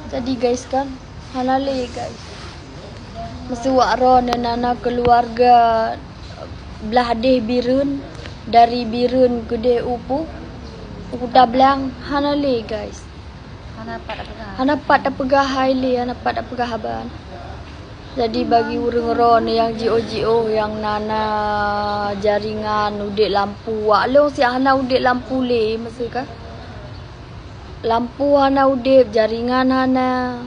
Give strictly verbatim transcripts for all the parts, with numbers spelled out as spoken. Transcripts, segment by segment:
Jadi guys kan, hana lé guys. Meusiwak droeneuh na keuluwarga blah deh Bireuen, dari Bireuen keudeh u pu-, u Kuta Blang, hana lé guys. Hana pat tapeugah. Hana pat tapeugah hai lé, hana pat tapeugah haba. Jadi bagi ureuëng droeneuh nyang jiôh-jiôh nyang na, na jaringan udeb lampu, wak lôn siat hana udeb lampu lé, maksud ka. Lampu hana udeb, jaringan hana.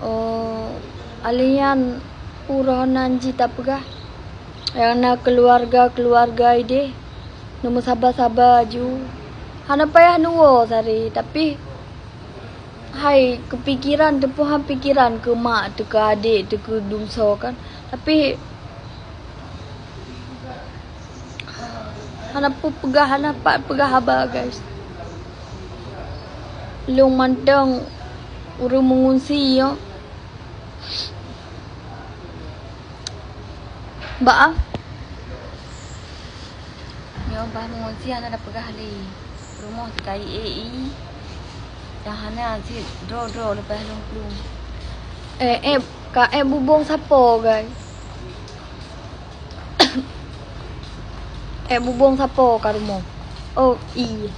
Oh, alèh nyan uroe nan jih tapeugah, nyang na keuluwarga-keuluwarga ideh, neumeusaba-saba aju. Hana payah neuwoe sabe, tapi hai keupikiran, teupeuham pikiran keu mak, teuh keu adek, teuh keu dumso kan. Tapi hana peue peugah, hana pat peugah haba, guys. Lôn mantong ureuëng meungungsi nyoe. Ba a? Nyoe bah meungungsi hana tapeugah lé. Rumoh teuka ié-ié. Nyang hana cit droe-droe leupah lôn plueng. Eh, eh, ka eh bubông sapo, guys. Eh, bubông sapo ka rumoh? Oh, ié.